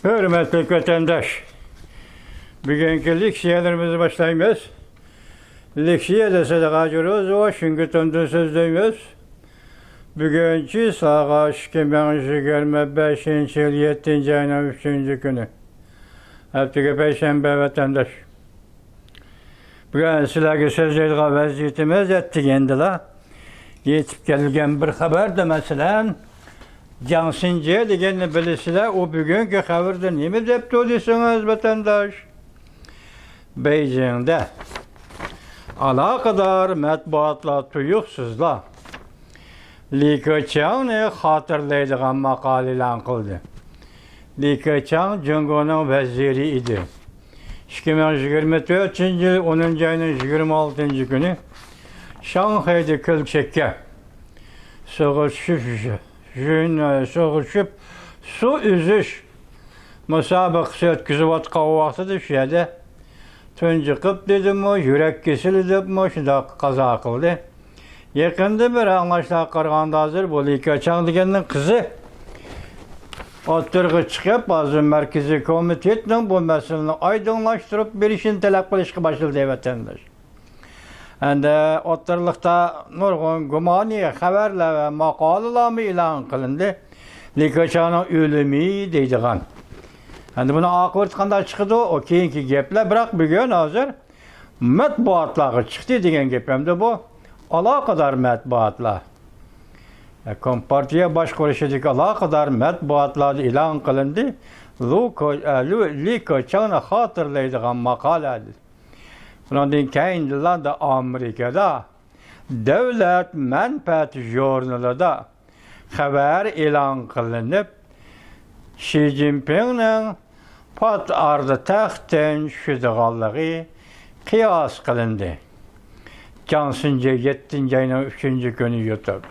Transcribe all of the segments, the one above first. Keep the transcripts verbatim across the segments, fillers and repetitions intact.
ھۆرمەتلىك ۋەتەنداش، بۈگۈنكى لېكسىيەلىرىمىزنى باشلايمىز. لېكسىيەدە سەدىقە ھاجى روزى ۋاشىنگتوندىن سۆزلەيمىز. بۈگۈن چىسلاغا ئىككى مىڭ يىگىرمە بەشىنچى يىل يەتتىنچى ئاينىڭ ئۈچىنچى كۈنى. ھەپتىگە پەيشەنبە ۋەتەنداش. بۈگۈن سىلەرگە سۆزلەيدىغان ۋەزىيىتىمىز ئەتىگەندىلا يېتىپ كەلگەن بىر خەۋەردە، مەسىلەن، جاڭ سىنجې دېگەننى بىلىسىلەر، ئۇ بۈگۈنكى خەۋىرىدە نېمە دەپتۇ دېسىڭىز، ۋەتەنداش؟ بېيجىڭدە ئالاقىدار مەتبۇئاتلار تۇيۇقسىزلا لى كېچياڭنى خاتىرىلەيدىغان ماقالە ئېلان قىلدى. لى كېچياڭ جۇڭگونىڭ ۋەزىرى ئىدى. ئىككى مىڭ يىگىرمە تۆتىنچى يىل ئونىنچى ئاينىڭ يىگىرمە ئالتىنچى كۈنى شاڭخەيدە كۆلچەككە سۇغا چۈشۈپ، سۇغا چۈشۈپ سۇ ئۈزۈش مۇسابىقىسى ئۆتكۈزۈۋاتقان ۋاقتىدا شۇ يەردە تۇنجۇقۇپ دېدىمۇ، يۈرەك كېسىلى دەپمۇ شۇنداق قازا قىلدى. يېقىندا بىر ئاڭلاشلارغا قارىغاندا، ھازىر بۇ لى كېچياڭ دېگەننىڭ قىزى ئوتتۇرىغا چىقىپ، ھازىر مەركىزىي كومىتېتنىڭ بۇ مەسىلىنى ئايدىڭلاشتۇرۇپ بېرىشىنى تەلەپ قىلىشقا باشلىدى، ۋەتەنداش. ئەندى ئوتتۇرىلىقتا نۇرغۇن گۇمانىي خەۋەرلەر ۋە ماقالىلارمۇ ئېلان قىلىندى. لى كېچياڭنىڭ ئۆلۈمى دەيدىغان. ئەندى بۇنىڭ ئاقىۋىتى قانداق چىقىدۇ؟ ئۇ كېيىنكى گەپلەر. بىراق بۈگۈن ھازىر مەتبۇئاتلارغا چىقتى دېگەن گەپ. ئەمدى بۇ ئالاقىدار مەتبۇئاتلار، كومپارتىيە باشقۇرۇشىدىكى ئالاقىدار مەتبۇئاتلاردا ئېلان قىلىندى. لۇ كو-، ئە، لۇ-، لى كېچياڭنى خاتىرىلەيدىغان ماقالە. بۇنىڭدىن كېيىندىلا ئامېرىكىدا دۆلەت مەنپەئەت ژۇرنىلىدا خەۋەر ئېلان قىلىنىپ، شى جىنپىڭنىڭ پات ئارىدا تەختتىن چۈشىدىغانلىقى قىياس قىلىندى. جاڭ سىنجې يەتتىنچى ئاينىڭ ئۈچىنچى كۈنى يۇتۇپ.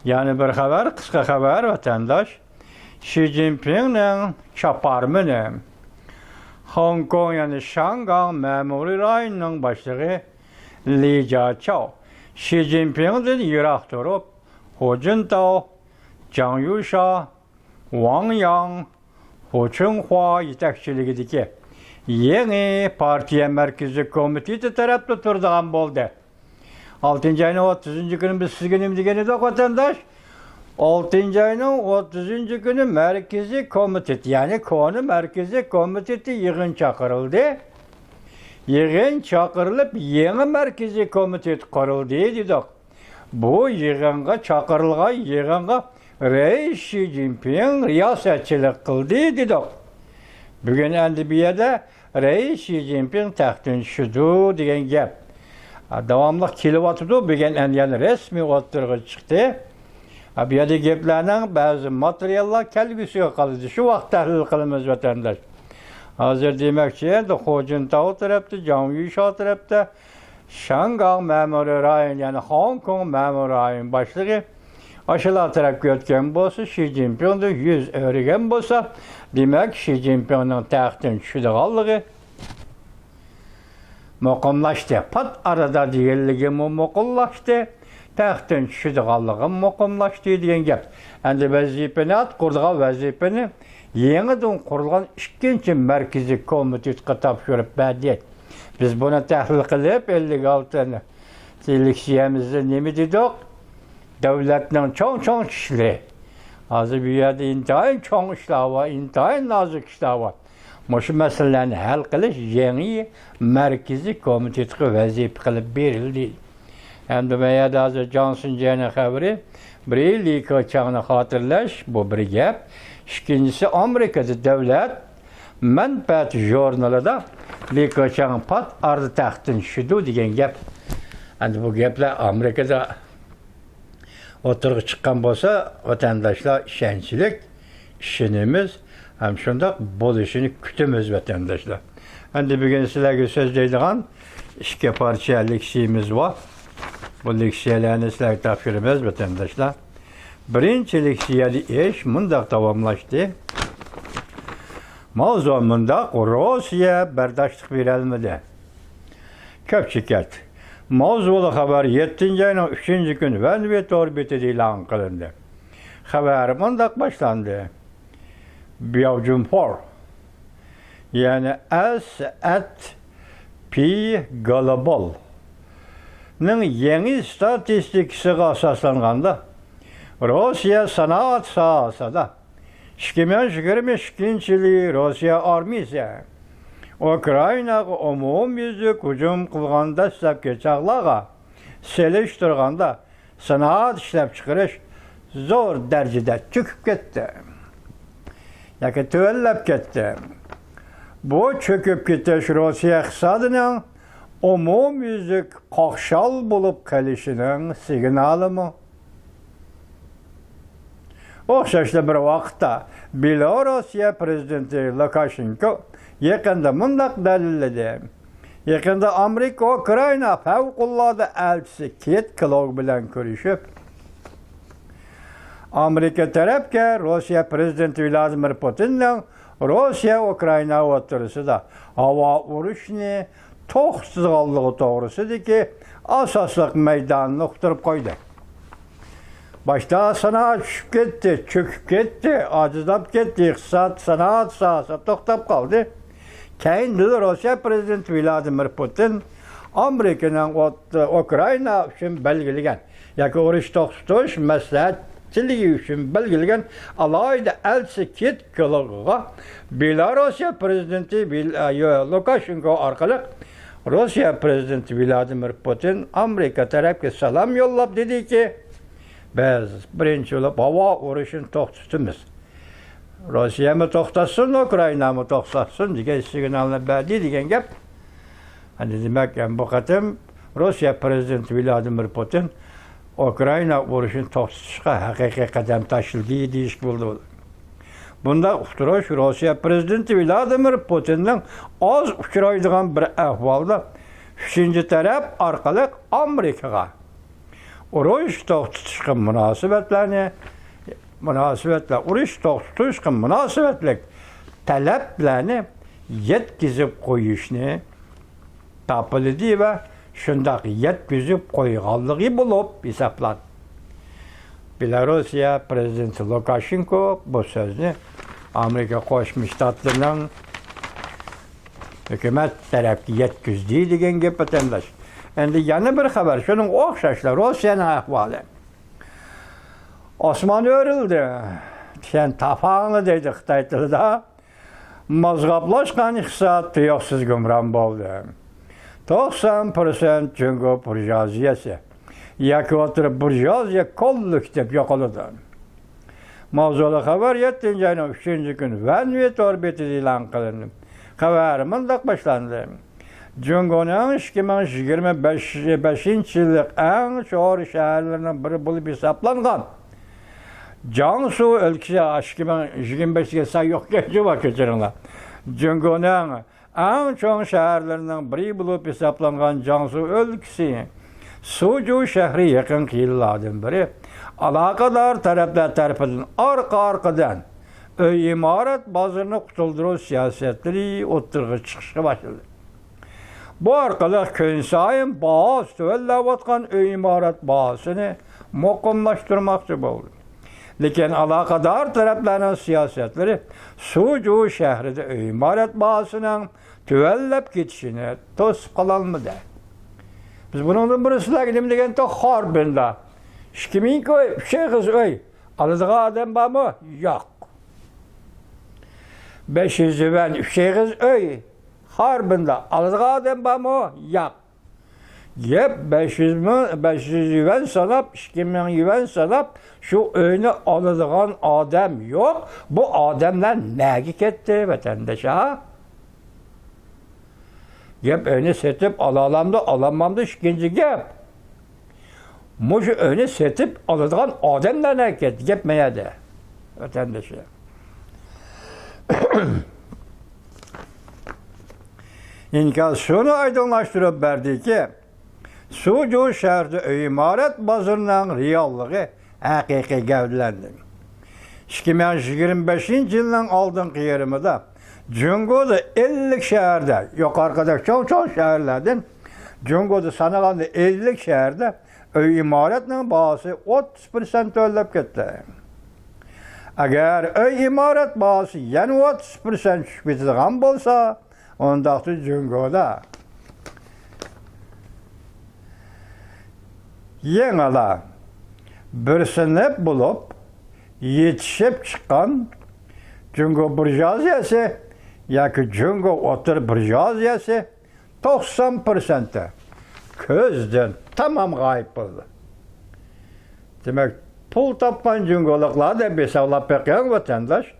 يەنە بىر خەۋەر، قىسقا خەۋەر، ۋەتەنداش. شى جىنپىڭنىڭ چاپارمىنى، خوڭكوڭ، يەنى شياڭگاڭ مەمۇرىي رايونىنىڭ باشلىقى لى جياچياۋ شى جىنپىڭدىن يىراق تۇرۇپ، خۇ جىنتاۋ، جاڭ يۈشيا، ۋاڭ ياڭ، خۇ چۈنخۇا يېتەكچىلىكىدىكى يېڭى پارتىيە مەركىزىي كومىتېتى تەرەپتە تۇرىدىغان بولدى. ئالتىنچى ئاينىڭ ئوتتۇزىنچى كۈنى بىز سىزگە نېمە دېگەن ئىدۇق، ۋەتەنداش؟ ئالتىنچى ئاينىڭ ئوتتۇزىنچى كۈنى مەركىزىي كومىتېت، يەنى كونا مەركىزىي كومىتېتى يىغىن چاقىرىلدى. يىغىن چاقىرىلىپ، يېڭى مەركىزىي كومىتېت قۇرۇلدى دېدۇق. بۇ يىغىنغا چاقىرىلغان يىغىنغا رەئىس شى جىنپىڭ رىياسەتچىلىك قىلدى دېدۇق. بۈگۈن ئەمدى بۇ يەردە رەئىس شى جىنپىڭ تەختتىن چۈشىدۇ دېگەن گەپ داۋاملىق كېلىۋاتىدۇ. بۈگۈن ئەمدى يەنە رەسمىي ئوتتۇرىغا چىقتى. بۇ يەردە گەپلەرنىڭ بەزى ماتېرىياللار كەلگۈسىگە قالىدۇ. شۇ ۋاقىت تەھلىل قىلىمىز، ۋەتەنداش. ھازىر دېمەكچى، ئەمدى خۇ جىنتاۋ تەرەپتە، جاڭ يۈشيا تەرەپتە، شياڭگاڭ مەمۇرىي رايون، يەنى خوڭكوڭ مەمۇرىي رايون باشلىقى ئاشۇلار تەرەپكە ئۆتكەن بولسا، شى جىنپىڭدىن يۈز ئۆرۈگەن بولسا، دېمەك، شى جىنپىڭنىڭ تەختتىن چۈشىدىغانلىقى مۇقىملاشتى. پات ئارىدا دېگەنلىكىمۇ مۇقىملاشتى. تەختتىن چۈشىدىغانلىقىمۇ مۇقىملاشتى دېگەن گەپ. ئەمدى ۋەزىپىنى، ئاتقۇرىدىغان ۋەزىپىنى يېڭىدىن قۇرۇلغان ئىككىنچى مەركىزىي كومىتېتقا تاپشۇرۇپ بەردى. بىز بۇنى تەھلىل قىلىپ، ئەللىك ئالتىنچى لېكسىيەمىزدە نېمە دېدۇق؟ دۆلەتنىڭ چوڭ-چوڭ ئىشلىرى. ھازىر بۇ يەردە ئىنتايىن چوڭ ئىشلار بار، ئىنتايىن نازۇك ئىشلار بار. مۇشۇ مەسىلىلەرنى ھەل قىلىش يېڭى مەركىزىي كومىتېتقا ۋەزىپە قىلىپ بېرىلدى. ئەمدى بۇ يەردە ھازىر جاڭ سىنجېنىڭ خەۋىرى، بىرى، لى كېچياڭنى خاتىرىلەش، بۇ بىر گەپ. ئىككىنچىسى، ئامېرىكىدا دۆلەت مەنپەئەت ژۇرنىلىدا لى كېچياڭ پات ئارىدا تەختتىن چۈشىدۇ دېگەن گەپ. ئەمدى بۇ گەپلەر ئامېرىكىدا ئوتتۇرىغا چىققان بولسا، ۋەتەنداشلار، ئىشەنچلىك، ئىشىنىمىز ھەم شۇنداق بولۇشىنى كۈتىمىز، ۋەتەنداشلار. ئەمدى بۈگۈن سىلەرگە سۆزلەيدىغان ئىككى پارچە لېكسىيىمىز بار. بۇ لېكسىيەلەرنى سىلەرگە تاپشۇرىمىز، ۋەتەنداشلار. بىرىنچى لېكسىيەدە ئىش مۇنداق داۋاملاشتى. ماۋزۇ مۇنداق، روسىيە بەرداشلىق بېرەلمىدى. كۆپچىكەت. ماۋزۇلۇق خەۋەر يەتتىنچى ئاينىڭ ئۈچىنچى كۈنى ۋەنۋې تور بېتىدە ئېلان قىلىندى. خەۋەر مۇنداق باشلاندى. بياۋجۈنفور، يەنى ئەس ئەت پى گالىبالنىڭ يېڭى ستاتىستىكىسىغا ئاساسلانغاندا، روسىيە سانائەت ساھەسىدە ئىككى مىڭ يىگىرمە ئىككىنچى يىلى روسىيە ئارمىيىسى ئۇكرائىناغا ئومۇميۈزلۈك ھۇجۇم قىلغان دەسلەپكى چاغلارغا سېلىشتۇرغاندا، سانائەت ئىشلەپچىقىرىش زور دەرىجىدە چۆكۈپ كەتتى ياكى تۆۋەنلەپ كەتتى. بۇ چۆكۈپ كېتىش روسىيە ئىقتىسادىنىڭ ئومۇميۈزلۈك قاقشال بولۇپ قېلىشىنىڭ سىگنالىمۇ؟ ئوخشاشلا بىر ۋاقىتتا، بېلوروسىيە پىرېزىدېنتى لۇكاشېنكو يېقىندا مۇنداق دەلىللىدى: يېقىندا ئامېرىكا ئۇكرائىنا پەۋقۇلئاددە ئەلچىسى كېيت كلوگ بىلەن كۆرۈشۈپ، ئامېرىكا تەرەپكە روسىيە پىرېزىدېنتى ۋلادىمىر پۇتىننىڭ روسىيە ئۇكرائىنا ئوتتۇرىسىدا ھاۋا ئۇرۇشنى توختىتىدىغانلىقى توغرىسىدىكى ئاساسلىق مەيدانىنى ئۇقتۇرۇپ قويدى. باشتا سانائەت چۈشۈپ كەتتى، چۆكۈپ كەتتى، ئاجىزلاپ كەتتى، ئىقتىساد، سانائەت ساھەسى توختاپ قالدى. كەينىدىن روسىيە پىرېزىدېنتى ۋلادىمىر پۇتىن ئامېرىكىنىڭ ئوت-، ئۇكرائىنا ئۈچۈن بەلگىلىگەن ياكى ئۇرۇش توختىتىش مەسلىھەتچىلىكى ئۈچۈن بەلگىلىگەن ئالاھىدە ئەلچىسى كېيت كلوگغا بېلاروسىيە پىرېزىدېنتى ۋىل-، ئە، يو-، لۇكاشېنكو ئارقىلىق روسىيە پىرېزىدېنتى ۋلادىمىر پۇتىن ئامېرىكا تەرەپكە سالام يوللاپ دېدىكى، بىز بىرىنچى بولۇپ ھاۋا ئۇرۇشىنى توختىتىمىز. روسىيەمۇ توختاتسۇن، ئۇكرائىنامۇ توختاتسۇن دېگەن سىگنالنى بەردى دېگەن گەپ. ئەمدى دېمەك، ئەمدى بۇ قېتىم روسىيە پىرېزىدېنتى ۋلادىمىر پۇتىن ئۇكرائىنا ئۇرۇشىنى توختىتىشقا ھەقىقىي قەدەم تاشلىدى دېيىشكە بولىدۇ. بۇنداق ئۇقتۇرۇش روسىيە پىرېزىدېنتى ۋلادىمىر پۇتىننىڭ ئاز ئۇچرايدىغان بىر ئەھۋالدا ئۈچىنچى تەرەپ ئارقىلىق ئامېرىكىغا ئۇرۇش توختىتىشقا مۇناسىۋەتلەرنى، مۇناسىۋەتلەر، ئۇرۇش توختىتىشقا مۇناسىۋەتلىك تەلەپلەرنى يەتكۈزۈپ قويۇشنى تاپىلىدى ۋە شۇنداق يەتكۈزۈپ قويغانلىقى بولۇپ ھېسابلانىدۇ. بېلاروسىيە پىرېزىدېنتى لۇكاشېنكو بۇ سۆزنى ئامېرىكا قوشما شتاتلىرىنىڭ ھۆكۈمەت تەرەپكە يەتكۈزدى دېگەن گەپ، ۋەتەنداش. ئەمدى يەنە بىر خەۋەر، شۇنىڭغا ئوخشاشلا روسىيەنىڭ ئەھۋالى. ئاسمان ئۆرۈلدى، تيەن تافاڭلى دەيدۇ خىتاي تىلىدا. مازغاپلاشقان ئىقتىساد تۇيۇقسىز گۇمران بولدى. توقسان پىرسەنت جۇڭگو بۇرژۇئازىيەسى ياكى ئوتتۇرا بۇرژۇئازىيە كوللېكتىپ يوقىلىدۇ. ماۋزۇلۇق خەۋەر يەتتىنچى ئاينىڭ ئۈچىنچى كۈنى ۋەنۋى تور بېتىدە ئېلان قىلىندى. خەۋەر مۇنداق باشلاندى: جۇڭگونىڭ ئىككى مىڭ يىگىرمە بەش، بەشىنچى يىللىق ئەڭ شور شەھەرلىرىنىڭ بىرى بولۇپ ھېسابلانغان جياڭسۇ ئۆلكىسى، ئىككى مىڭ يىگىرمە بەش دېگەن سان يوق ئىكەن، جۇما كۆچۈرۈڭلار. جۇڭگونىڭ ئەڭ چوڭ شەھەرلىرىنىڭ بىرى بولۇپ ھېسابلانغان جياڭسۇ ئۆلكىسى سۇجۇ شەھىرى يېقىنقى يىللاردىن بېرى ئالاقىدار تەرەپلەر تەرىپىدىن ئارقا-ئارقىدىن ئۆي ئىمارەت بازىرىنى قۇتۇلدۇرۇش سىياسەتلىرى ئوتتۇرىغا چىقىشقا باشلىدى. بۇ ئارقىلىق كۈنسايىن باھاسى تۆۋەنلەۋاتقان ئۆي ئىمارەت باھاسىنى مۇقىملاشتۇرماقچى بولدى. لېكىن ئالاقىدار تەرەپلەرنىڭ سىياسەتلىرى سۇجۇ شەھىرىدە ئۆي ئىمارەت باھاسىنىڭ تۆۋەنلەپ كېتىشىنى توسۇپ قالالمىدى. بىز بۇنىڭدىن بۇرۇن سىلەرگە نېمە دېگەنتۇق؟ خاربىندا ئىككى مىڭ ئۆي، ئۈچ ئېغىز ئۆي ئالىدىغان ئادەم بارمۇ؟ ياق. بەش يۈز يۈەن ئۈچ ئېغىز ئۆي خاربىندا ئالىدىغان ئادەم بارمۇ؟ ياق. گەپ بەش يۈز مىڭ، بەش يۈز يۈەن ساناپ، ئىككى مىڭ يۈەن ساناپ، شۇ ئۆينى ئالىدىغان ئادەم يوق. بۇ ئادەملەر نەگە كەتتى، ۋەتەنداش، ھا؟ گەپ ئۆينى سېتىپ ئالالامدۇ، ئالالمامدۇ، ئىككىنچى گەپ. مۇشۇ ئۆينى سېتىپ ئالىدىغان ئادەملەر نەگە كەتتى؟ گەپ مەيەردە، ۋەتەنداش. ئىنكاس شۇنى ئايدىڭلاشتۇرۇپ بەردىكى، سۇجۇ شەھىرىدە ئۆي ئىمارەت بازىرىنىڭ رېئاللىقى ھەقىقىي گەۋدىلەندى. ئىككى مىڭ يىگىرمە بەشىنچى يىلنىڭ ئالدىنقى يېرىمىدا جۇڭگودا ئەللىك شەھەردە، يۇقىرىقىدەك چوڭ-چوڭ شەھەرلەردىن جۇڭگودا سانىغاندا ئەللىك شەھەردە ئۆي ئىمارەتنىڭ باھاسى ئوتتۇز پىرسەنت تۆۋەنلەپ كەتتى. ئەگەر ئۆي ئىمارەت باھاسى يەنە ئوتتۇز پىرسەنت چۈشۈپ كېتىدىغان بولسا، ئۇنداقتا جۇڭگودا يېڭىلا بىر سىنىپ بولۇپ يېتىشىپ چىققان جۇڭگو بۇرژۇئازىيەسى ياكى جۇڭگو ئوتتۇرا بۇرژۇئازىيەسى توقسان پىرسەنتى كۆزدىن تامام غايىب بولدى. دېمەك، پۇل تاپقان جۇڭگولۇقلار دەپ ھېسابلاپ بېقىڭ، ۋەتەنداش.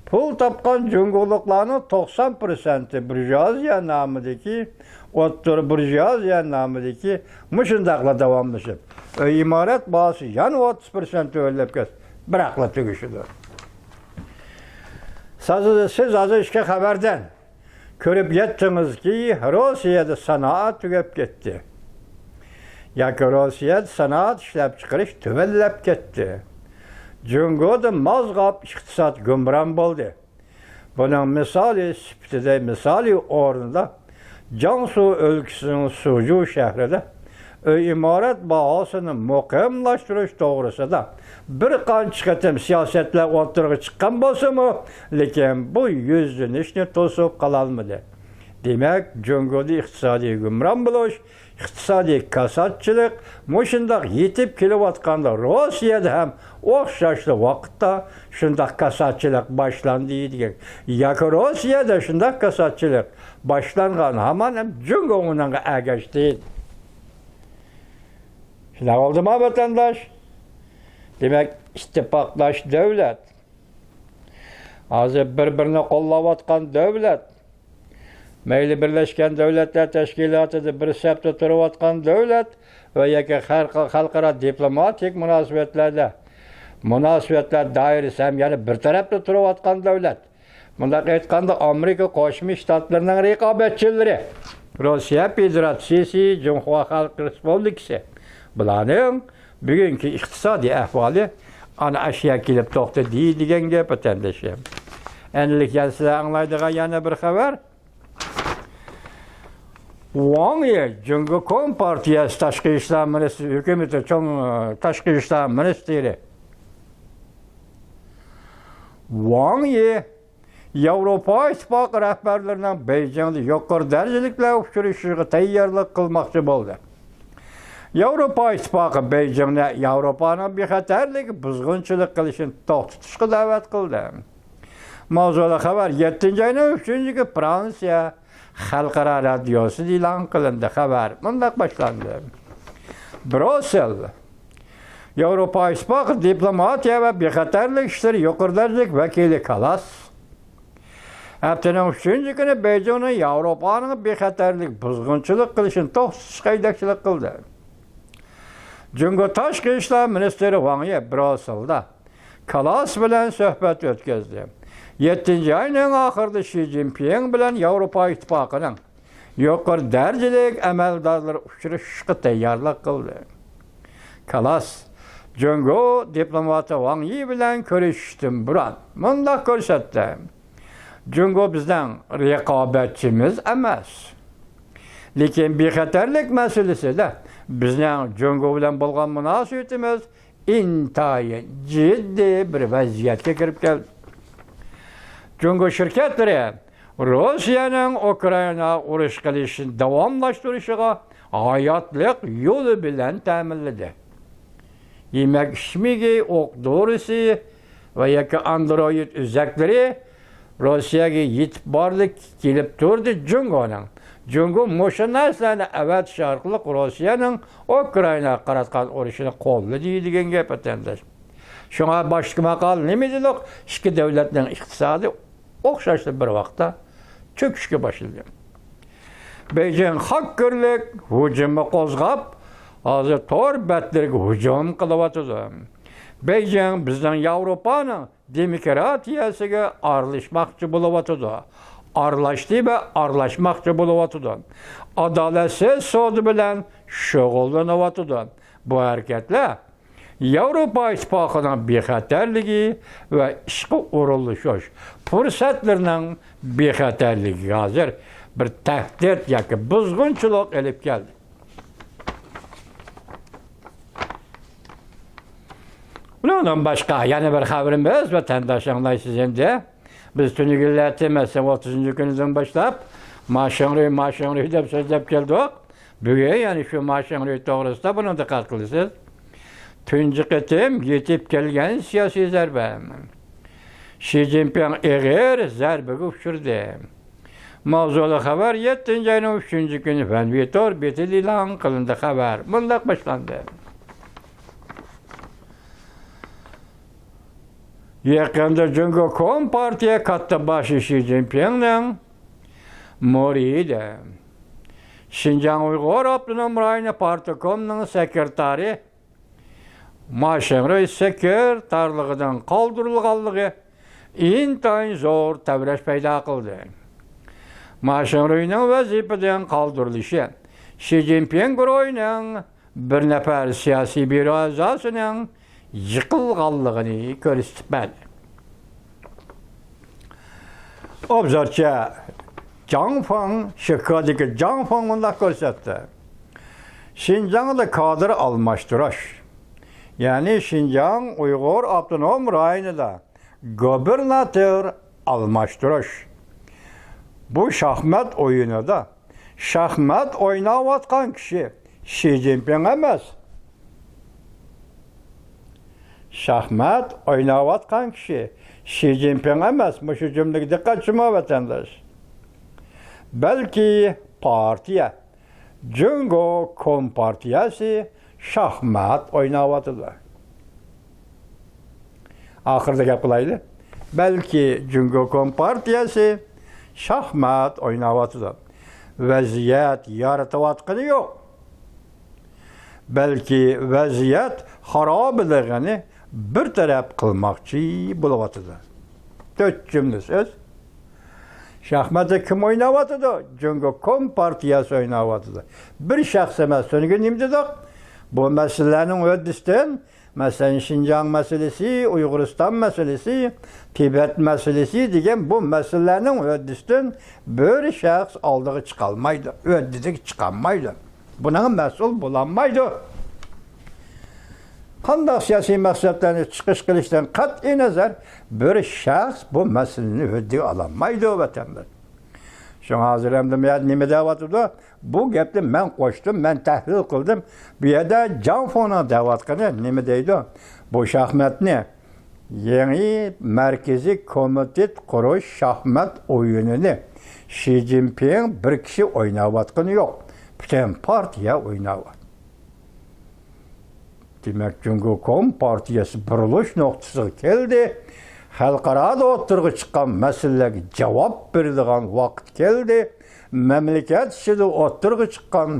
پۇل تاپقان جۇڭگولۇقلارنىڭ توقسان پىرسەنتى بۇرژۇئازىيە نامىدىكى، ئوتتۇرا بۇرژۇئازىيە نامىدىكى مۇشۇنداقلا داۋاملىشىپ، ئۆي ئىمارەت باھاسى يەنە ئوتتۇز پىرسەنت تۆۋەنلەپ كەتسە، بىراقلا تۈگىشىدۇ. سىز، سىز ھازىر ئىككى خەۋەردىن كۆرۈپ يەتتىڭىزكى، روسىيەدە سانائەت تۈگەپ كەتتى. ياكى روسىيەدە سانائەت ئىشلەپچىقىرىش تۆۋەنلەپ كەتتى. جۇڭگودا مازغاپ ئىقتىساد گۇمران بولدى. بۇنىڭ مىسالى سۈپىتىدە، مىسالى ئورنىدا جياڭسۇ ئۆلكىسىنىڭ سۇجۇ شەھىرىدە ئۆي ئىمارەت باھاسىنى مۇقىملاشتۇرۇش توغرىسىدا بىر قانچە قېتىم سىياسەتلەر ئوتتۇرىغا چىققان بولسىمۇ، لېكىن بۇ يۈزلىنىشنى توسۇپ قالالمىدى. دېمەك، جۇڭگودا ئىقتىسادىي گۇمران بولۇش، ئىقتىسادىي كاساتچىلىق مۇشۇنداق يېتىپ كېلىۋاتقاندا، روسىيەدە ھەم ئوخشاشلا ۋاقىتتا شۇنداق كاساتچىلىق باشلاندى دېگەن. ياكى روسىيەدە شۇنداق كاساتچىلىق باشلانغان، ھامان ھەم جۇڭگو ئۇنىڭغا ئەگەشتى. شۇنداق بولدىما، ۋەتەنداش؟ دېمەك، ئىتتىپاقداش دۆلەت، ھازىر بىر-بىرىنى قوللاۋاتقان دۆلەت، مەيلى بىرلەشكەن دۆلەتلەر تەشكىلاتىدا بىر سەپتە تۇرۇۋاتقان دۆلەت ۋە ياكى خەلق-، خەلقئارا دىپلوماتىك مۇناسىۋەتلەردە، مۇناسىۋەتلەر دائىرىسى ھەم يەنە بىر تەرەپتە تۇرۇۋاتقان دۆلەت. مۇنداق ئېيتقاندا، ئامېرىكا قوشما شتاتلىرىنىڭ رىقابەتچىلىرى، روسىيە فېدېراتسىيىسى، جۇڭخۇا خەلق رېسپۇبلىكىسى، بۇلارنىڭ بۈگۈنكى ئىقتىسادىي ئەھۋالى ئانا ئاشۇ يەرگە كېلىپ توختىدى دېگەن گەپ، ۋەتەندىشىم. ئەمدىلىك يەنە سىلەر ئاڭلايدىغان يەنە بىر خەۋەر. ۋاڭ يى، جۇڭگو كومپارتىيەسى تاشقى ئىشلار مىنىستىرى، ھۆكۈمىتى چوڭ، تاشقى ئىشلار مىنىستىرى ۋاڭ يى ياۋروپا ئىتتىپاقى رەھبەرلىرىنىڭ بېيجىڭدا يۇقىرى دەرىجىلىك بىلەن ئۇچرىشىشىغا تەييارلىق قىلماقچى بولدى. ياۋروپا ئىتتىپاقى بېيجىڭنى ياۋروپانىڭ بىخەتەرلىكى بۇزغۇنچىلىق قىلىشىنى توختىتىشقا دەۋەت قىلدى. ماۋزۇلۇق خەۋەر يەتتىنچى ئاينىڭ ئۈچىنچى كۈنى فرانسىيە خەلقئارا رادىيوسىدا ئېلان قىلىندى. خەۋەر مۇنداق باشلاندى. بروسسېل. ياۋروپا ئىتتىپاقى دىپلوماتىيە ۋە بىخەتەرلىك ئىشلىرى يۇقىرى دەرىجىلىك ۋەكىلى كالاس ھەپتىنىڭ ئۈچىنچى كۈنى بېيجىڭنىڭ ياۋروپانىڭ بىخەتەرلىك بۇزغۇنچىلىق قىلىشىنى توختىتىشقا يېتەكچىلىك قىلدى. جۇڭگو تاشقى ئىشلار مىنىستىرى ۋاڭ يى بروسسېلدا كالاس بىلەن سۆھبەت ئۆتكۈزدى. يەتتىنچى ئاينىڭ ئاخىرىدا شى جىنپىڭ بىلەن ياۋروپا ئىتتىپاقىنىڭ يۇقىرى دەرىجىلىك ئەمەلدارلىرى ئۇچرىشىشقا تەييارلىق قىلدى. كالاس جۇڭگو دىپلوماتى ۋاڭ يى بىلەن كۆرۈشۈشتىن بۇرۇن مۇنداق كۆرسەتتى: جۇڭگو بىزنىڭ رىقابەتچىمىز ئەمەس، لېكىن بىخەتەرلىك مەسىلىسىدە بىزنىڭ جۇڭگو بىلەن بولغان مۇناسىۋىتىمىز ئىنتايىن جىددىي بىر ۋەزىيەتكە كىرىپ كەلدى. جۇڭگو شىركەتلىرى روسىيەنىڭ ئۇكرائىنا ئۇرۇش قىلىشىنى داۋاملاشتۇرۇشىغا ھاياتلىق يولى بىلەن تەمىنلىدى. يېمەك ئىچمىكى، ئوق دورىسى ۋە ياكى ئاندرويىد ئۆزەكلىرى روسىيەگە يېتىپ بارلىق كېلىپ تۇردى جۇڭگونىڭ. جۇڭگو مۇشۇ نەرسىلەرنى ئەۋەتىش ئارقىلىق روسىيەنىڭ ئۇكرائىناغا قاراتقان ئۇرۇشىنى قوللىدى دېگەن گەپ، ۋەتەنداش. شۇڭا باشتىكى ماقالە نېمە دېدۇق؟ ئىككى دۆلەتنىڭ ئىقتىسادى ئوخشاشلا بىر ۋاقىتتا چۆكۈشكە باشلىدى. بېيجىڭ خاككېرلىك ھۇجۇمى قوزغاپ، ھازىر تور بەتلىرىگە ھۇجۇم قىلىۋاتىدۇ. بېيجىڭ بىزنىڭ ياۋروپانىڭ دېموكراتىيەسىگە ئارىلاشماقچى بولۇۋاتىدۇ. ئارىلاشتى ۋە ئارىلاشماقچى بولۇۋاتىدۇ. ئادالەتسىز سودا بىلەن شۇغۇللىنىۋاتىدۇ. بۇ ھەرىكەتلەر ياۋروپا ئىتتىپاقىنىڭ بىخەتەرلىكى ۋە ئىشقا ئورۇنلىشىش پۇرسەتلىرىنىڭ بىخەتەرلىكىگە ھازىر بىر تەھدىت ياكى بۇزغۇنچىلىق ئېلىپ كەلدى. ئۇنىڭ باشقا يەنە بىر خەۋىرىمىز، ۋەتەنداش، ئاڭلايسىز ئەمدى. بىز تۈنۈگۈنلەتتە، مەسىلەن، ئوتتۇزىنچى كۈنىدىن باشلاپ، ماشىڭرۇي، ماشىڭرۇي دەپ سۆزلەپ كەلدۇق. بۈگۈن يەنە شۇ ماشىڭرۇي توغرىسىدا بۇنى دىققەت قىلىسىز. تۇنجى قېتىم يېتىپ كەلگەن سىياسىي زەربە. شى جىنپىڭ ئېغىر زەربىگە ئۇچرىدى. ماۋزۇلۇق خەۋەر يەتتىنچى ئاينىڭ ئۈچىنچى كۈنى فەنۋىتور بېتىدە ئېلان قىلىندى. خەۋەر مۇنداق باشلاندى. يېقىندا جۇڭگو كومپارتىيە كاتتىباشى شى جىنپىڭنىڭ مۇرىتى، شىنجاڭ ئۇيغۇر ئاپتونوم رايونى پارتكومنىڭ سېكرېتارى ما شېڭرۇي سېكرېتارلىقىدىن قالدۇرۇلغانلىقى ئىنتايىن زور تەۋرەش پەيدا قىلدى. ما شېڭرۇينىڭ ۋەزىپىدىن قالدۇرۇلۇشى شى جىنپىڭ گۇرۇھىنىڭ بىر نەپەر سىياسىي بيۇرو ئەزاسىنىڭ يىقىلغانلىقىنى كۆرسىتىپ بەردى. ئوبزورچى جاڭ فېڭ، شىكادىكى جاڭ فېڭ مۇنداق كۆرسەتتى: شىنجاڭدا كادىر ئالماشتۇرۇش، يەنى شىنجاڭ ئۇيغۇر ئاپتونوم رايونىدا گۇبېرناتور ئالماشتۇرۇش، بۇ شاھمات ئويۇنىدا شاھمات ئويناۋاتقان كىشى شى جىنپىڭ ئەمەس. شاھمات ئويناۋاتقان كىشى شى جىنپىڭ ئەمەس. مۇشۇ جۈملىگە دىققەت، جۇمۇ ۋەتەنداش. بەلكى پارتىيە، جۇڭگو كومپارتىيەسى شاھمات ئويناۋاتىدۇ. ئاخىرىدا گەپ قىلايلى. بەلكى جۇڭگو كومپارتىيەسى شاھمات ئويناۋاتىدۇ. ۋەزىيەت يارىتىۋاتقىنى يوق. بەلكى ۋەزىيەت خارابىلىقىنى بىر تەرەپ قىلماقچى بولۇۋاتىدۇ. تۆت جۈملە سۆز. شاھماتنى كىم ئويناۋاتىدۇ؟ جۇڭگو كومپارتىيەسى ئويناۋاتىدۇ. بىر شەخس ئەمەس. تۈنۈگۈن نېمە دېدۇق؟ بۇ مەسىلىلەرنىڭ ھۆددىسىدىن، مەسىلەن، شىنجاڭ مەسىلىسى، ئۇيغۇرىستان مەسىلىسى، تىبەت مەسىلىسى دېگەن بۇ مەسىلىلەرنىڭ ھۆددىسىدىن بىر شەخس ئالدىغا چىقالمايدۇ، ھۆددىدىگە چىقالمايدۇ. بۇنىڭغا مەسئۇل بولالمايدۇ. قانداق سىياسىي مەقسەتلەرنى چىقىش قىلىشتىن قەتئىينەزەر، بىر شەخس بۇ مەسىلىنى ھۆددىگە ئالالمايدۇ، ۋەتەنداش. شۇڭا ھازىر ئەمدى مەن نېمە دەۋاتىدۇ؟ بۇ گەپنى مەن قوشتۇم، مەن تەھلىل قىلدىم. بۇ يەردە جاڭ فېڭنىڭ دەۋاتقىنى نېمە دەيدۇ؟ بۇ شاھماتنى، يېڭى مەركىزىي كومىتېت قۇرۇش شاھمات ئويۇنىنى شى جىنپىڭ بىر كىشى ئويناۋاتقىنى يوق. پۈتۈن پارتىيە ئويناۋاتىدۇ. دېمەك، جۇڭگو كومپارتىيەسى بۇرۇلۇش نۇقتىسىغا كەلدى. خەلقئارادا ئوتتۇرىغا چىققان مەسىلىلەرگە جاۋاب بېرىدىغان ۋاقىت كەلدى. مەملىكەت ئىچىدە ئوتتۇرىغا چىققان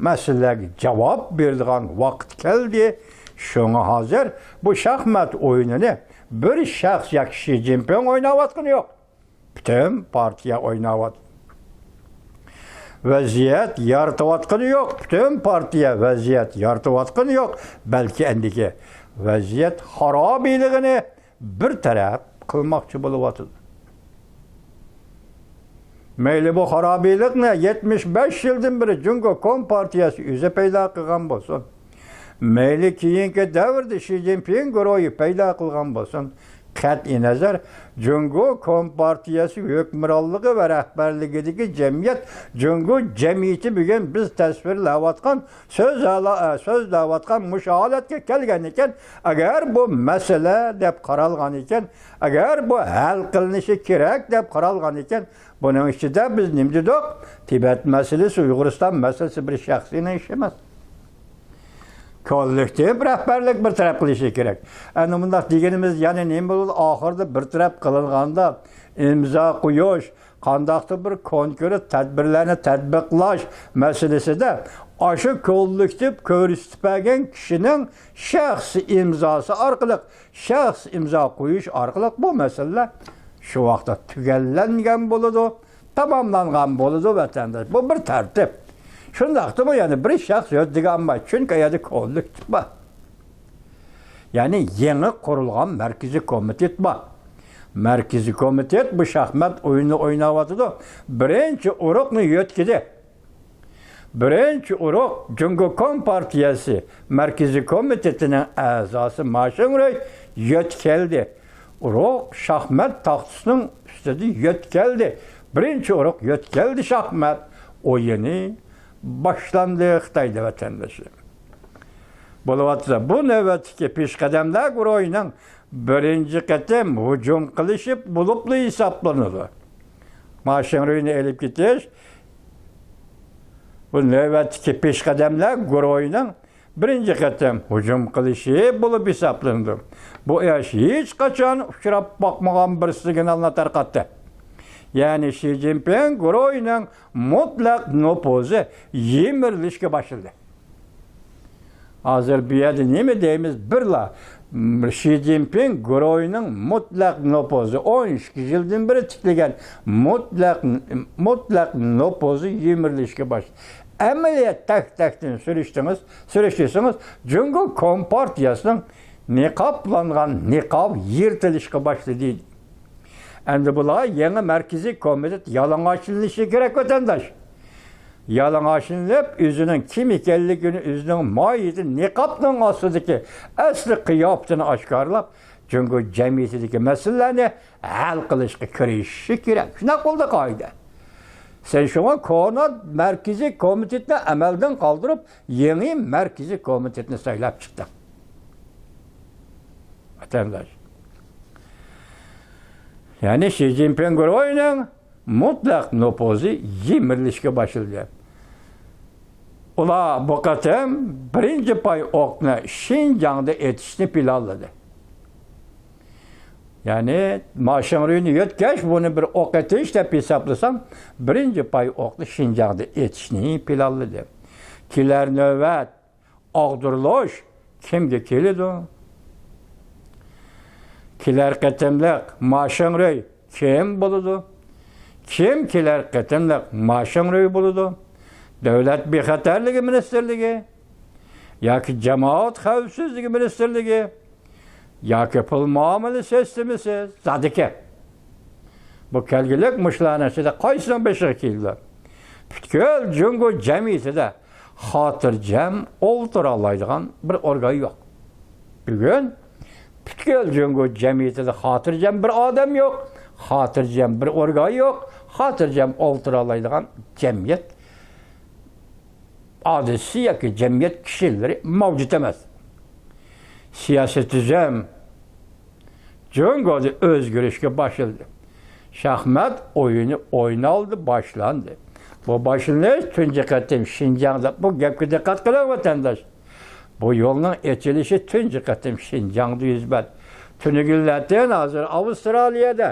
مەسىلىلەرگە جاۋاب بېرىدىغان ۋاقىت كەلدى. شۇڭا ھازىر بۇ شاھمات ئويۇنىنى بىر شەخس ياكى شى جىنپىڭ ئويناۋاتقىنى يوق. پۈتۈن پارتىيە ئويناۋاتىدۇ. ۋەزىيەت يارىتىۋاتقىنى يوق. پۈتۈن پارتىيە ۋەزىيەت يارىتىۋاتقىنى يوق. بەلكى ئەندىكى ۋەزىيەت خارابىلىقىنى بىر تەرەپ قىلماقچى بولۇۋاتىدۇ. مەيلى بۇ خارابىلىقنى يەتمىش بەش يىلدىن بېرى جۇڭگو كومپارتىيەسى ئۆزى پەيدا قىلغان بولسۇن، مەيلى كېيىنكى دەۋردە شى جىنپىڭ گۇرۇھى پەيدا قىلغان بولسۇن، قەتئىينەزەر، جۇڭگو كومپارتىيەسى ھۆكۈمرانلىقى ۋە رەھبەرلىكىدىكى جەمئىيەت، جۇڭگو جەمئىيىتى بۈگۈن بىز تەسۋىرلەۋاتقان، سۆز ھالا-، سۆزلەۋاتقان مۇشۇ ھالەتكە كەلگەن ئىكەن، ئەگەر بۇ مەسىلە دەپ قارالغان ئىكەن، ئەگەر بۇ ھەل قىلىنىشى كېرەك دەپ قارالغان ئىكەن، بۇنىڭ ئىچىدە بىز نېمە دېدۇق؟ تىبەت مەسىلىسى، ئۇيغۇرىستان مەسىلىسى بىر شەخسنىڭ ئىشى ئەمەس. كوللېكتىپ رەھبەرلىك بىر تەرەپ قىلىشى كېرەك. ئەنە مۇنداق دېگىنىمىز يەنە نېمە بولىدۇ؟ ئاخىرىدا بىر تەرەپ قىلىنغاندا ئىمزا قويۇش، قانداقتۇر بىر كونكرېت تەدبىرلەرنى تەتبىقلاش مەسىلىسىدە ئاشۇ كوللېكتىپ كۆرسىتىپ بەرگەن كىشىنىڭ شەخسىي ئىمزاسى ئارقىلىق، شەخس ئىمزا قويۇش ئارقىلىق بۇ مەسىلىلەر شۇ ۋاقىتتا تۈگەللەنگەن بولىدۇ، تاماملانغان بولىدۇ، ۋەتەنداش. بۇ بىر تەرتىپ. شۇنداقتىمۇ يەنە بىر شەخس ھۆددىگە ئالمايدۇ، چۈنكى ئۇ يەردە كوللېكتىپ بار. يەنى يېڭى قۇرۇلغان مەركىزىي كومىتېت بار. مەركىزىي كومىتېت بۇ شاھمات ئويۇنىنى ئويناۋاتىدۇ. بىرىنچى ئۇرۇقنى يۆتكىدى. بىرىنچى ئۇرۇق جۇڭگو كومپارتىيەسى مەركىزىي كومىتېتىنىڭ ئەزاسى ما شىڭرۇي يۆتكەلدى. ئۇرۇق شاھمات تاختىسىنىڭ ئۈستىدە يۆتكەلدى. بىرىنچى ئۇرۇق يۆتكەلدى شاھمات ئويۇنى باشلاندى خىتايدا، ۋەتەنداشلار. بولۇۋاتسا، بۇ نۆۋەتتىكى پېشقەدەملەر گۇرۇھىنىڭ بىرىنچى قېتىم ھۇجۇم قىلىشى بولۇپلا ھېسابلىنىدۇ. ما شىڭرۇينى ئېلىپ كېتىش بۇ نۆۋەتتىكى پېشقەدەملەر گۇرۇھىنىڭ بىرىنچى قېتىم ھۇجۇم قىلىشى بولۇپ ھېسابلىنىدۇ. بۇ ئىش ھېچقاچان ئۇچراپ باقمىغان بىر سىگنالنى تارقاتتى. يەنى شى جىنپىڭ گۇرۇھىنىڭ مۇتلەق نوپۇزى يىمىرىلىشكە باشلىدى. ھازىر بۇ يەردە نېمە دەيمىز؟ بىرلا، م، شى جىنپىڭ گۇرۇھىنىڭ مۇتلەق نوپۇزى، ئون ئىككى يىلدىن بېرى تىكلىگەن مۇتلەق، مۇتلەق نوپۇزى يىمىرىلىشكە باشلىدى. ئەمەلىيەت تەك-تەكتىن سۈرۈشتىڭىز، سۈرۈشتۈرسىڭىز، جۇڭگو كومپارتىيەسىنىڭ نىقابلانغان نىقابى يىرتىلىشقا باشلىدى. ئەمدى بۇلار يېڭى مەركىزىي كومىتېت يالىڭاچلىنىشى كېرەك، ۋەتەنداش. يالىڭاچلىنىپ، ئۆزىنىڭ كىم ئىكەنلىكىنى، ئۆزىنىڭ ماھىيىتىنى، نىقابنىڭ ئاستىدىكى ئەسلى قىياپىتىنى ئاشكارىلاپ، جۇڭگو جەمئىيىتىدىكى مەسىلىلەرنى ھەل قىلىشقا كىرىشىشى كېرەك. شۇنداق بولدى قائىدە. سەن شۇڭا كونا مەركىزىي كومىتېتنى ئەمەلدىن قالدۇرۇپ، يېڭى مەركىزىي كومىتېتنى سايلاپ چىقتىڭ، ۋەتەنداش. يەنى شى جىنپىڭ گۇرۇھىنىڭ مۇتلەق نوپۇزى يىمىرىلىشكە باشلىدى. ئۇلار بۇ قېتىم بىرىنچى پاي ئوقنى شىنجاڭدا ئېتىشنى پىلانلىدى. يەنى ما شىڭرۇينى يۆتكەش، بۇنى بىر ئوق ئېتىش دەپ ھېسابلىسام، بىرىنچى پاي ئوقنى شىنجاڭدا ئېتىشنى پىلانلىدى. كېلەر نۆۋەت ئاغدۇرۇلۇش كىمگە كېلىدۇ؟ كېلەر قېتىملىق ما شىڭرۇي كىم بولىدۇ؟ كىم كېلەر قېتىملىق ما شىڭرۇي بولىدۇ؟ دۆلەت بىخەتەرلىكى مىنىستىرلىكى ياكى جامائەت خەۋپسىزلىكى مىنىستىرلىكى ياكى پۇل مۇئامىلە سىستېمىسى زادىكەن. بۇ كەلگۈلۈك مۇشۇلارنىڭ ئىچىدە قايسىنىڭ بېشىغا كېلىدۇ؟ پۈتكۈل جۇڭگو جەمئىيىتىدە خاتىرجەم ئولتۇرالايدىغان بىر ئورگان يوق. بۈگۈن پۈتكۈل جۇڭگو جەمئىيىتىدە خاتىرجەم بىر ئادەم يوق، خاتىرجەم بىر ئورگان يوق، خاتىرجەم ئولتۇرالايدىغان جەمئىيەت ھادىسىسى ياكى جەمئىيەت كىشىلىرى مەۋجۇت ئەمەس. سىياسىي تۈزۈم جۇڭگودا ئۆزگىرىشكە باشلىدى. شاھمات ئويۇنى ئوينالدى، باشلاندى. بۇ باشلىنىش تۇنجى قېتىم شىنجاڭدا. بۇ گەپكە دىققەت قىلىڭ، ۋەتەنداش. بۇ يولنىڭ ئېچىلىشى تۇنجى قېتىم شىنجاڭدا يۈز بەردى. تۈنۈگۈنلەتىن ھازىر ئاۋسترالىيەدە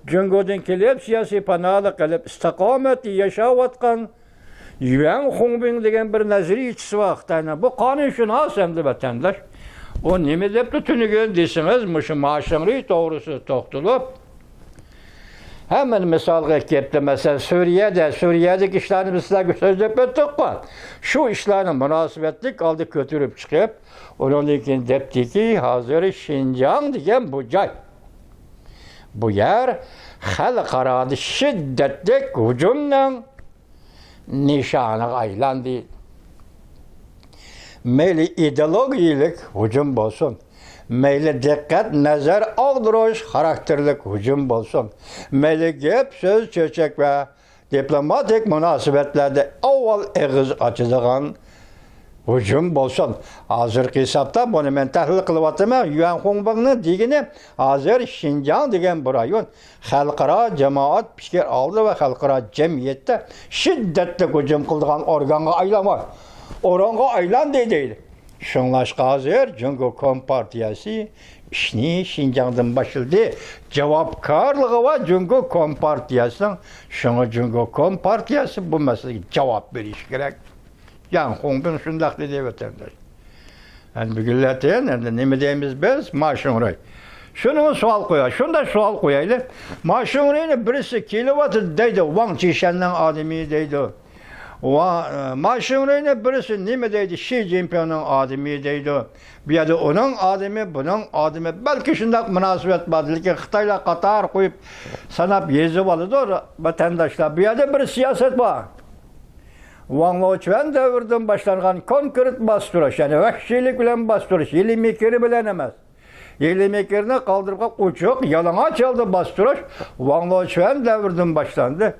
جۇڭگودىن كېلىپ، سىياسىي پاناھلىق قىلىپ، ئىستىقامەتتە ياشاۋاتقان يۈەن خۇڭبىڭ دېگەن بىر نەزەرىيىچىسى بار خىتاينىڭ. بۇ قانۇنشۇناس ئەمدى، ۋەتەنداش. ئۇ نېمە دەپتۇ تۈنۈگۈن دېسىڭىز، مۇشۇ ما شىڭرۇي توغرىسىدا توختىلىپ، ھەممىنى مىسالغا كەپتۇ. مەسىلەن، سۈرىيەدە، سۈرىيەدىكى ئىشلارنى بىز سىلەرگە سۆزلەپ ئۆتتۇققۇ. شۇ ئىشلارنى مۇناسىۋەتلىك ھالدا كۆتۈرۈپ چىقىپ، ئۇنىڭدىن كېيىن دەپتىكى، ھازىر شىنجاڭ دېگەن بۇ جاي، بۇ يەر خەلقئارادا شىددەتلىك ھۇجۇمنىڭ نىشانىغا ئايلاندى. مەيلى ئىدېئولوگىيەلىك ھۇجۇم بولسۇن، مەيلى دىققەت نەزەر ئاغدۇرۇش خاراكتېرلىك ھۇجۇم بولسۇن، مەيلى گەپ سۆز چۆچەك ۋە دىپلوماتىك مۇناسىۋەتلەردە ئاۋۋال ئېغىز ئاچىدىغان ھۇجۇم بولسۇن. ھازىرقى ھېسابتا بۇنى مەن تەھلىل قىلىۋاتىمەن. يۈەن خۇڭبىڭنىڭ دېگىنى، ھازىر شىنجاڭ دېگەن بۇ رايون خەلقئارا جامائەت پىكىر ئالدى ۋە خەلقئارا جەمئىيەتتە شىددەتلىك ھۇجۇم قىلىدىغان ئورگانغا ئايلانغان، ئورۇنغا ئايلاندى دەيدۇ. شۇڭلاشقا ھازىر جۇڭگو كومپارتىيەسى ئىشنى شىنجاڭدىن باشلىدى. جاۋابكارلىقى بار جۇڭگو كومپارتىيەسىنىڭ. شۇڭا جۇڭگو كومپارتىيەسى بۇ مەسىلىگە جاۋاب بېرىشى كېرەك. يۈەن خۇڭبىڭ شۇنداق دېدى، ۋەتەنداش. ئەمدى بۈگۈنلەتىن ئەمدى نېمە دەيمىز بىز؟ ما شىڭرۇي. شۇنىڭغا سوئال قوياي. شۇنداق سوئال قويايلى. ما شىڭرۇينى بىرسى كېلىۋاتىدۇ دەيدۇ، ۋاڭ چىشەننىڭ ئادىمى دەيدۇ. ۋا-، ما شىڭرۇينى بىرسى نېمە دەيدۇ؟ شى جىنپىڭنىڭ ئادىمى دەيدۇ. بۇ يەردە ئۇنىڭ ئادىمى، بۇنىڭ ئادىمى. بەلكى شۇنداق مۇناسىۋەت بار، لېكىن خىتايلار قاتار قويۇپ ساناپ يېزىۋالىدۇ، ۋەتەنداشلار. بۇ يەردە بىر سىياسەت بار. ۋاڭ لېچۈەن دەۋرىدىن باشلانغان كونكرېت باستۇرۇش، يەنى ۋەھشىيلىك بىلەن باستۇرۇش، ھىيلە-مىكىر بىلەن ئەمەس. ھىيلە-مىكىرنى قالدۇرۇپ، ئوچۇق، يالىڭاچ ھالدا باستۇرۇش ۋاڭ لېچۈەن دەۋرىدىن باشلاندى.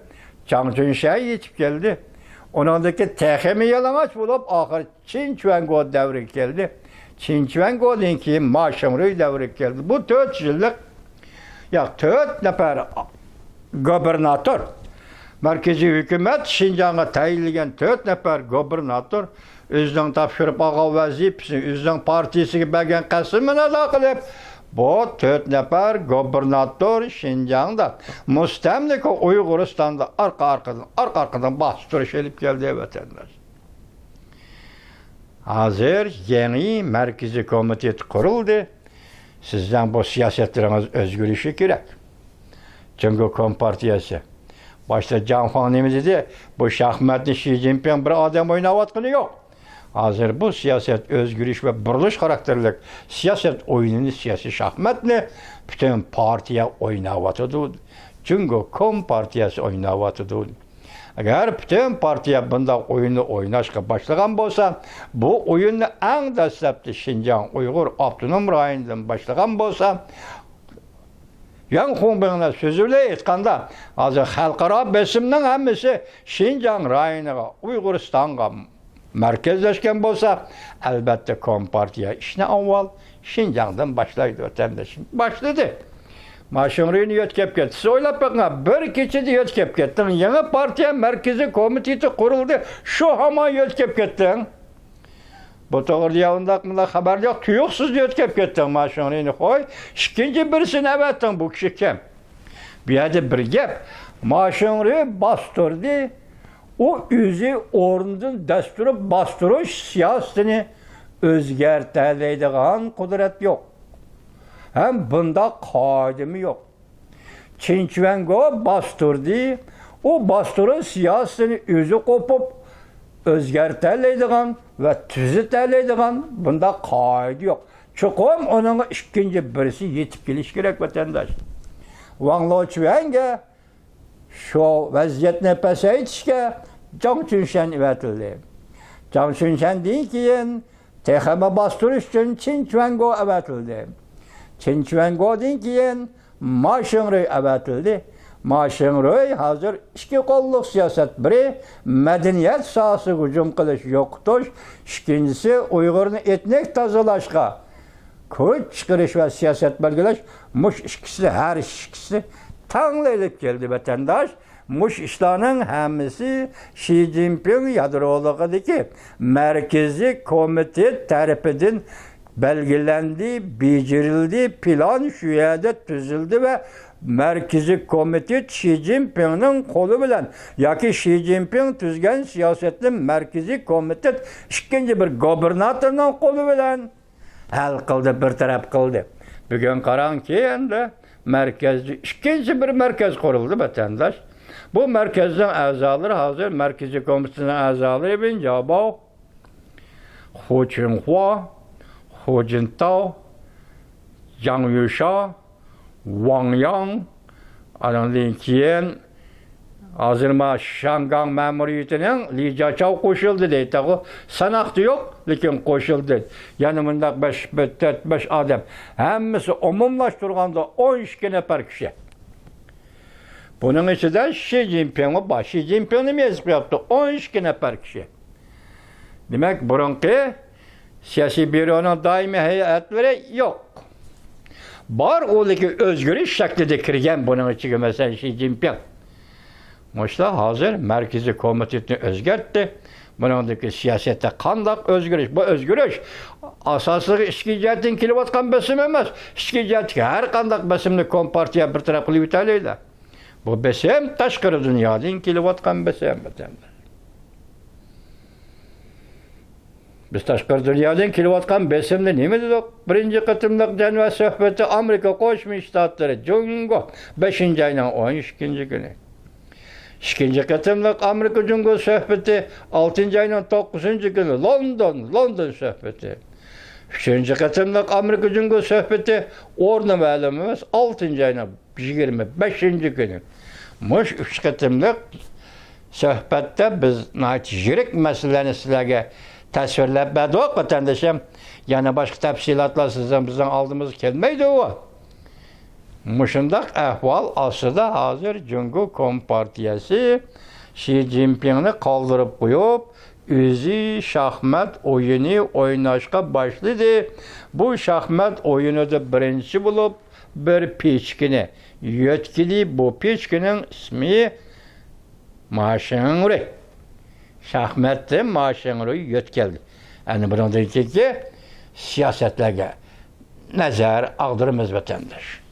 جاڭ چۈنشەن يېتىپ كەلدى. ئۇنىڭدىن كېيىن تېخىمۇ يالىڭاچ بولۇپ، ئاخىرى چىن چۈەنگو دەۋرىگە كەلدى. چىن چۈەنگودىن كېيىن ما شىڭرۇي دەۋرىگە كەلدى. بۇ تۆت يىللىق، ياق، تۆت نەپەر گوبېرناتور، مەركىزىي ھۆكۈمەت شىنجاڭغا تەيىنلىگەن تۆت نەپەر گوبېرناتور ئۆزىنىڭ تاپشۇرۇپ ئالغان ۋەزىپىسىنى، ئۆزىنىڭ پارتىيىسىگە بەرگەن قەسىمىنى ئادا قىلىپ، بۇ تۆت نەپەر گوبېرناتور شىنجاڭدا، مۇستەملىكە ئۇيغۇرىستاندا ئارقا-ئارقىدىن، ئارقا-ئارقىدىن باستۇرۇش ئېلىپ كەلدى، ۋەتەنداش. ھازىر يېڭى مەركىزىي كومىتېت قۇرۇلدى. سىزنىڭ بۇ سىياسەتلىرىڭىز ئۆزگىرىشى كېرەك. جۇڭگو كومپارتىيەسى. باشتا جاڭ فاڭ نېمە دېدى؟ بۇ شاھماتنى شى جىنپىڭ بىر ئادەم ئويناۋاتقىنى يوق. ھازىر بۇ سىياسەت ئۆزگىرىش ۋە بۇرۇلۇش خاراكتېرلىك سىياسەت ئويۇنىنى، سىياسىي شاھماتنى پۈتۈن پارتىيە ئويناۋاتىدۇ. جۇڭگو كومپارتىيەسى ئويناۋاتىدۇ. ئەگەر پۈتۈن پارتىيە بۇنداق ئويۇننى ئويناشقا باشلىغان بولسا، بۇ ئويۇننى ئەڭ دەسلەپتە شىنجاڭ ئۇيغۇر ئاپتونوم رايونىدىن باشلىغان بولسا، ياڭ خۇڭبېڭنىڭ سۆزى بىلەن ئېيتقاندا، ھازىر خەلقئارا بېسىمنىڭ ھەممىسى شىنجاڭ رايونىغا، ئۇيغۇرىستانغا مەركەزلەشكەن بولسا، ئەلۋەتتە، كومپارتىيە ئىشنى ئاۋۋال شىنجاڭدىن باشلايدۇ، ۋەتەنداشلار. باشلىدى. ما شىڭرۇينى يۆتكەپ كەتتى. سىز ئويلاپ بېقىڭ، بىر كېچىدە يۆتكەپ كەتتىڭ. يېڭى پارتىيە مەركىزىي كومىتېتى قۇرۇلدى، شۇ ھامان يۆتكەپ كەتتىڭ. بۇ توغرىدا يا ئۇنداق مۇنداق خەۋەر يوق، تۇيۇقسىز يۆتكەپ كەتتىڭ ما شىڭرۇينى. خوي، ئىككىنچى بىرسىنى ئەۋەتتىڭ، بۇ كىشى كىم؟ بۇ يەردە بىر گەپ، ما شىڭرۇي باستۇردى، ئۇ ئۆزى ئورنىدىن دەس تۇرۇپ باستۇرۇش سىياسىتىنى ئۆزگەرتەلەيدىغان قۇدرەت يوق. ھەم بۇنداق قائىدىمۇ يوق. چىن چۈەنگو باستۇردى، ئۇ باستۇرۇش سىياسىتىنى ئۆزى قوپۇپ ئۆزگەرتەلەيدىغان ۋە تۈزىتەلەيدىغان بۇنداق قائىدە يوق. چوقۇم ئۇنىڭغا ئىككىنچى بىرسى يېتىپ كېلىشى كېرەك، ۋەتەنداش. ۋاڭ لېچۈەنگە شۇ ۋەزىيەتنى پەسەيتىشكە جاڭ چۈنشەن ئەۋەتىلدى. جاڭ چۈنشەندىن كېيىن تېخىمۇ باستۇرۇش ئۈچۈن چىن چۈەنگو ئەۋەتىلدى. چىن چۈەنگودىن كېيىن ما شىڭرۇي ئەۋەتىلدى. ما شىڭرۇي ھازىر ئىككى قوللۇق سىياسەت، بىرى مەدەنىيەت ساھەسىگە ھۇجۇم قىلىش، يوقىتىش، ئىككىنچىسى ئۇيغۇرنى ئېتنىك تازىلاشقا كۈچ چىقىرىش ۋە سىياسەت بەلگىلەش، مۇشۇ ئىككىسى، ھەر ئىككىسى تەڭلا ئېلىپ كەلدى، ۋەتەنداش. مۇشۇ ئىشلارنىڭ ھەممىسى شى جىنپىڭ يادرولۇقىدىكى مەركىزىي كومىتېت تەرىپىدىن بەلگىلەندى، بېجىرىلدى، پىلان شۇ يەردە تۈزۈلدى ۋە مەركىزىي كومىتېت شى جىنپىڭنىڭ قولى بىلەن ياكى شى جىنپىڭ تۈزگەن سىياسەتنى مەركىزىي كومىتېت ئىككىنچى بىر گوبېرناتورنىڭ قولى بىلەن ھەل قىلدى، بىر تەرەپ قىلدى. بۈگۈن قاراڭكى، ئەمدى مەركەزدە ئىككىنچى بىر مەركەز قۇرۇلدى، ۋەتەنداش. بۇ مەركەزنىڭ ئەزالىرى ھازىر مەركىزىي كومىتېتنىڭ ئەزالىرى بىن جاباۋ، خۇ چىڭخۇا، خۇ جىنتاۋ، جاڭ يۈشا، ۋاڭ ياڭ، ئانىڭدىن كېيىن ھازىر ما شياڭگاڭ مەمۇرىيىتىنىڭ لى جياچاۋ قوشۇلدى دەيدىغۇ. ساناقتا يوق، لېكىن قوشۇلدى. يەنە مۇنداق بەش، بىر، تۆت، بەش ئادەم. ھەممىسى ئومۇملاشتۇرغاندا ئون ئىككى نەپەر كىشى. بۇنىڭ ئىچىدە شى جىنپىڭمۇ بار. شى جىنپىڭ نېمە يېزىپ قويۇپتۇ؟ ئون ئىككى نەپەر كىشى. دېمەك، بۇرۇنقى سىياسىي بيۇرونىڭ دائىمىي ھەيئەتلىرى يوق. بار، ئۇ لېكىن ئۆزگىرىش شەكلىدە كىرگەن بۇنىڭ ئىچىگە، مەسىلەن، شى جىنپىڭ. مۇشۇلار ھازىر مەركىزىي كومىتېتنى ئۆزگەرتتى. بۇنىڭدىكى سىياسەتتە قانداق ئۆزگىرىش؟ بۇ ئۆزگىرىش ئاساسلىقى ئىچكى جەھەتتىن كېلىۋاتقان بېسىم ئەمەس. ئىچكى جەھەتتىكى ھەر قانداق بېسىمنى كومپارتىيە بىر تەرەپ قىلىۋېتەلەيدۇ. بۇ بېسىم تاشقىرى دۇنيادىن كېلىۋاتقان بېسىم، ۋەتەنداش. بىز تاشقىرى دۇنيادىن كېلىۋاتقان بېسىمنى نېمە دېدۇق؟ بىرىنچى قېتىملىق جەنۋە سۆھبىتى ئامېرىكا قوشما شتاتلىرى، جۇڭگو، بەشىنچى ئاينىڭ ئون ئىككىنچى كۈنى. ئىككىنچى قېتىملىق ئامېرىكا جۇڭگو سۆھبىتى ئالتىنچى ئاينىڭ توققۇزىنچى كۈنى، لوندون، لوندون سۆھبىتى. ئۈچىنچى قېتىملىق ئامېرىكا جۇڭگو سۆھبىتى ئورنى مەلۇم ئەمەس، ئالتىنچى ئاينىڭ يىگىرمە بەشىنچى كۈنى. مۇشۇ ئۈچ قېتىملىق سۆھبەتتە بىز ناھايىتى يىرىك مەسىلىلەرنى سىلەرگە تەسۋىرلەپ بەردۇق، ۋەتەندىشىم. يەنە باشقا تەپسىلاتلار سىزنىڭ، بىزنىڭ ئالدىمىزغا كەلمەيدۇ. مۇشۇنداق ئەھۋال ئاستىدا ھازىر جۇڭگو كومپارتىيەسى شى جىنپىڭنى قالدۇرۇپ قويۇپ، ئۆزى شاھمات ئويۇنى ئويناشقا باشلىدى. بۇ شاھمات ئويۇنىدا بىرىنچى بولۇپ بىر پىچىكىنى يۆتكىدى. بۇ پىچىكىنىڭ ئىسمى ماشىڭرۇي. شاھماتتا ماشىڭرۇي يۆتكەلدى. ئەنە بۇنىڭدىن كېيىنكى سىياسەتلەرگە نەزەر ئاغدۇرىمىز، ۋەتەنداش.